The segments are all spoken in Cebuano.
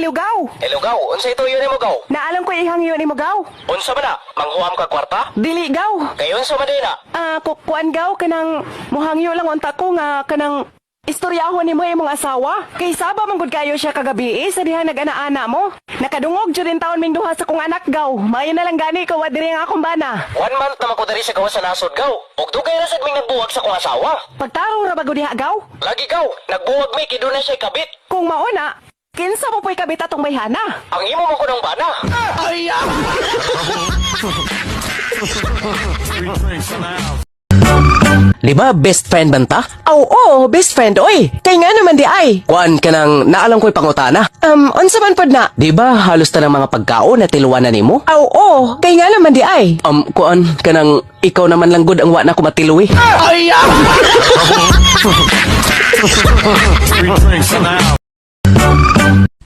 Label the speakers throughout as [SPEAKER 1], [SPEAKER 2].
[SPEAKER 1] Hello, Gaw.
[SPEAKER 2] Hello, Gaw. Unsa ito yun mo, Gaw?
[SPEAKER 1] Naalam ko ihangyo ni mo, Gaw.
[SPEAKER 2] Unsa ba na? Manghuam ka kwarta?
[SPEAKER 1] Dili, Gaw.
[SPEAKER 2] Kay unsa man na?
[SPEAKER 1] Ah, kuan, Gaw, kanang muhangyo lang unta ko nga kanang istoryahon nimo imong asawa. Kay saba man gud kayo siya kagabi eh, sa diha nag-ana-ana mo. Nakadungog jud in taon ming duha sa kong anak, Gaw. Maayo na lang gani ko wa diri ang akong bana.
[SPEAKER 2] One month naman ko diri sa gawas sa nasod, Gaw. Ug dugay ra sad ming nagbuwag sa kong asawa.
[SPEAKER 1] Pagtarong ra ba gud diha, Gaw?
[SPEAKER 2] Lagi, Gaw. Nagbuwag mi kay na siya kabit.
[SPEAKER 1] Kung mauna, kinsa mo po'y kabit atong bayhana?
[SPEAKER 2] Ang imo man ko ng bana.
[SPEAKER 3] Di ba best friend man ta?
[SPEAKER 1] Aw, oo, best friend, oy. Kay nga naman di ay.
[SPEAKER 3] Kuan ka nang naalam ko'y pangutana.
[SPEAKER 1] Unsa man pod na?
[SPEAKER 3] Di ba halos ta ng mga pagkaon na tiluan na nimo?
[SPEAKER 1] Aw, oo, kay nga naman di ay.
[SPEAKER 3] Kuan ka nang ikaw naman lang gud ang wa na ko matiluwi.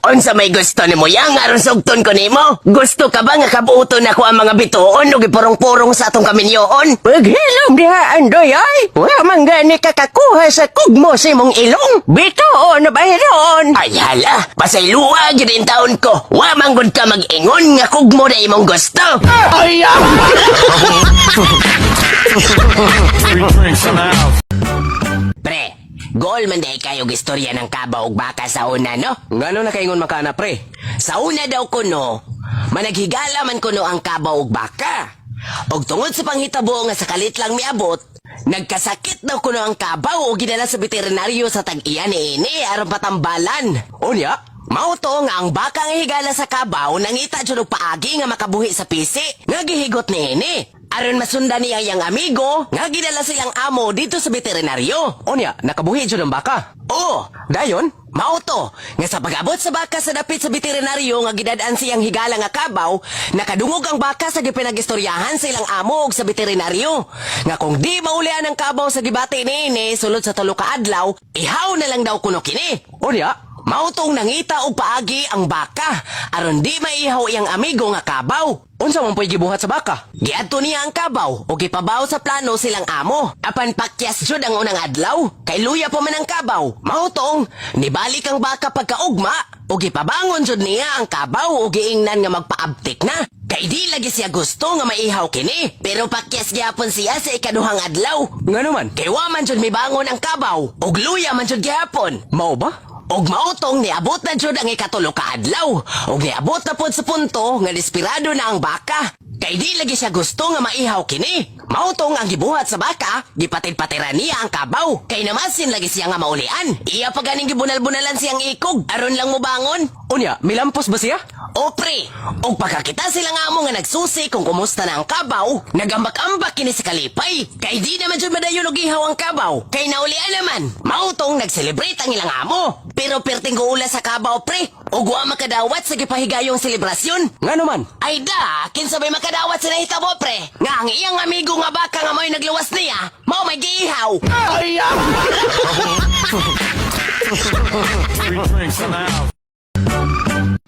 [SPEAKER 4] Unsa may gusto nimo yang aron sugton ko nimo? Gusto ka ba nga kabuoton nako ang mga bituon ug ipurong-purong sa atong kaminyoon? Paghilom diha andoy ay. Wa man gani ka kakuha sa kugmo sa imong ilong. Bituon na bahiroon. Ay hala, pasayloa gyud in taon ko. Wa man gud ka mag-ingon nga kugmo na imong gusto. Pre, goal man dahil kayo istorya ng kabaw ug baka sa una, no?
[SPEAKER 3] Ngano nakaingon makana pre?
[SPEAKER 4] Sa una daw kuno, managhigala man kuno ang kabaw ug baka. Og tungod sa panghitabo nga sa kalit lang miabot, nagkasakit daw kuno ang kabaw ug gidala sa veterinaryo sa tag-iya niini aron patambalan.
[SPEAKER 3] Unya?
[SPEAKER 4] Mao to nga ang baka nga higala sa kabaw nangita jud og paagi nga makabuhi sa pisi nga gihigot niini. Aron masundan niya iyang amigo nga gidala silang amo dito sa veterinaryo.
[SPEAKER 3] Unya, nakabuhi jud ang baka.
[SPEAKER 4] Oh,
[SPEAKER 3] Dayon?
[SPEAKER 4] Mao to, nga sa pag-abot sa baka sa dapit sa veterinaryo nga gidad-an siyang higala nga kabaw, nakadungog ang baka sa gipinagistoryahan sa ilang amo og sa veterinaryo. Nga kung di maulian ang kabaw sa gibati niini sulod sa tulo ka adlaw, ihaw na lang daw kuno kini.
[SPEAKER 3] Unya?
[SPEAKER 4] Mao tong nangita og paagi ang baka aron di maihaw iyang amigo nga kabaw.
[SPEAKER 3] Unsa man po'y gibuhat sa baka?
[SPEAKER 4] Giadto niya ang kabaw o gipabaw sa plano silang amo. Apan pakyas jud ang unang adlaw, kay luya pa man ang kabaw. Mao tong nibalik ang baka pagkaugma o gipabangon jud niya ang kabaw o giingnan nga magpaabtik na. Kay di lagi siya gusto nga maihaw kini, pero pakyas gihapon siya sa ikaduhang adlaw.
[SPEAKER 3] Ngano man?
[SPEAKER 4] Kay wa man jud mibangon ang kabaw ug luya man jud gihapon.
[SPEAKER 3] Mao ba?
[SPEAKER 4] Og mautong niabot na jud ang ikatulo ka adlaw. Og niabot na pod sa punto nga desperado na ang baka. Kay di lagi siya gusto nga maihaw kini. Mautong ang gibuhat sa baka, gipatid-patiran niya ang kabaw. Kay namasin lagi siya nga maulian. Iya pa ganing gibunal-bunalan siyang ikog aron lang mobangon.
[SPEAKER 3] Unya, milampos ba siya?
[SPEAKER 4] O pre, og pagkakita sila nga mo nga nagsusi kung kumusta na ang kabaw, nagambak-ambak kini si Kalipay. Kay di naman jud madayon og ihaw ang kabaw, kay naulian naman. Mautong nag-celebrate ang ilang amo. Pero perting guula sa kabaw pre, ug wa makadawat sa gipahigayong selebrasyon.
[SPEAKER 3] Ngano man?
[SPEAKER 4] Ay da, kinsa bay makadawat sa nahitabo pre? Nga ang iyang amigo nga baka nga mo'y nagluwas niya, mao may giihaw.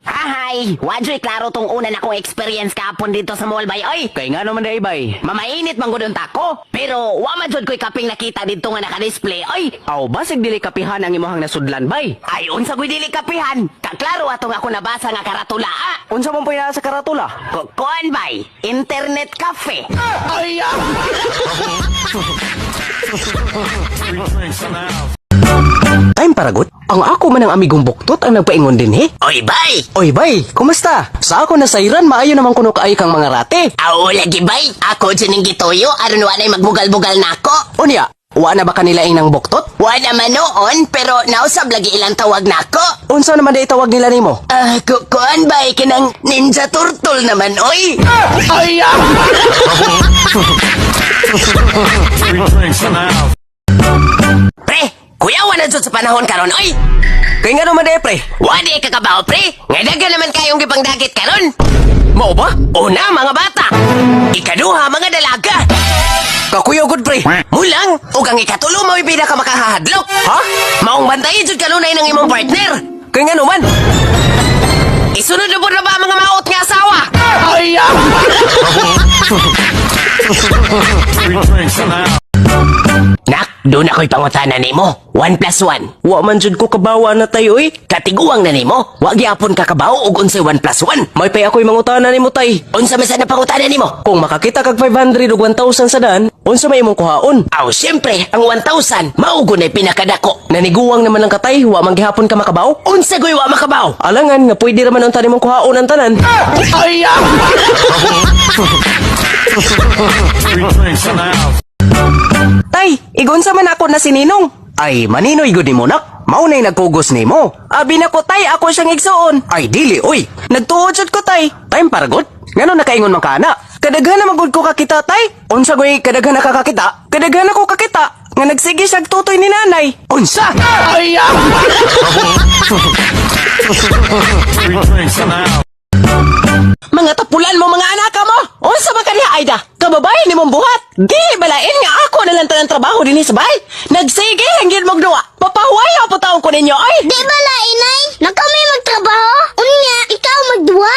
[SPEAKER 4] Ahay, wadyo'y klaro tong una na kong experience kapon dito sa mall bay oy.
[SPEAKER 3] Kay ngano man day bay?
[SPEAKER 4] Mamainit man gud unta ko, pero wa man jud ko'y kaping nakita didto nga naka-display oy.
[SPEAKER 3] Aw, basig dili kapihan ang imong nasudlan bay.
[SPEAKER 4] Ay unsa ko'y dili kapihan? Kaklaro atong ako nabasa nga karatula. Ah.
[SPEAKER 3] Unsa man po'y naa sa karatula?
[SPEAKER 4] Kuan bay, internet cafe.
[SPEAKER 3] Time paragot? Ang ako man ang amigong buktot ang nagpaingon din he.
[SPEAKER 4] Oy bay.
[SPEAKER 3] Oy bay, kumusta? Sa ako nasayran maayo naman kuno kaay kang mga rate.
[SPEAKER 4] Aw lagi bay, ako jud ning gituyo aron wa nay magbugal-bugal nako.
[SPEAKER 3] Unya, wa na ba kanila inang buktot?
[SPEAKER 4] Wa naman noon, pero nausab lagi ilang tawag nako.
[SPEAKER 3] Unsa naman day tawag nila nimo?
[SPEAKER 4] Ah, kuan bay kinang Ninja Turtle naman oy. Pre, kuyawa na jud sa panahon karon oy.
[SPEAKER 3] Kay ngano man day pre?
[SPEAKER 4] Wa di ka kabaw pre, nga daghan naman kayong gipangdagit karon.
[SPEAKER 3] Mao ba?
[SPEAKER 4] Una mga bata, ikaduha mga dalaga.
[SPEAKER 3] Kakuyaw gud pre.
[SPEAKER 4] Mulang, ug ang ikatulo mao'y pila ka makahadlok.
[SPEAKER 3] Ha?
[SPEAKER 4] Maong bantayi jud kanunay ng imong partner.
[SPEAKER 3] Kay ngano man?
[SPEAKER 4] Isunod na pud na ba ang mga maot nga asawa? Nak, doon ako'y pangutana nimo. 1 plus 1.
[SPEAKER 3] Wa man jud ko kabawa na tay oy.
[SPEAKER 4] Katiguang na nimo. Wa gyapon ka kabaw og unsay 1 plus 1.
[SPEAKER 3] May pay ako'y mangutana nimo, tay.
[SPEAKER 4] Unsa man sa napangutana nimo?
[SPEAKER 3] Kung makakita kag 500 ug 1,000 sa daan, unsa may imong kuhaon?
[SPEAKER 4] Aw, siyempre, ang 1,000 mao gunay pinakadako.
[SPEAKER 3] Naniguwang naman ang katay, wa man gihapon ka makabaw.
[SPEAKER 4] Unsa goy wa makabaw?
[SPEAKER 3] Alangan nga pwede ra man unta nimong kuhaon ang tanan.
[SPEAKER 1] Tay, igunsa man ako na si Ninong.
[SPEAKER 3] Ay, maninoy gud nimo, nak. Mao nay nagkugos nimo.
[SPEAKER 1] Abi na ko, tay, ako siyang igsuon.
[SPEAKER 3] Ay dili oy.
[SPEAKER 1] Nagtuod jud ko, tay.
[SPEAKER 3] Time para god. Ngano nakaingon man ka ana?
[SPEAKER 1] Kadaghan na magud ko kakita, tay.
[SPEAKER 3] Unsa goy kadaghan nakakakita?
[SPEAKER 1] Kadaghan ako kakita nga nagsige siyag tutoy ni nanay.
[SPEAKER 3] Unsa?
[SPEAKER 1] Mga tapulan mo mga anak mo. Unsa ba kaniya, Aida? Kababae ni mong buhat. Dili balain nga ako na lang tanang trabaho dinhi sa balay. Nagsige lang gyud mong duwa. Papahuwayo po taong ko ninyo ay.
[SPEAKER 5] Di ba la, inay? Na kami magtrabaho? Unya, ikaw magduwa?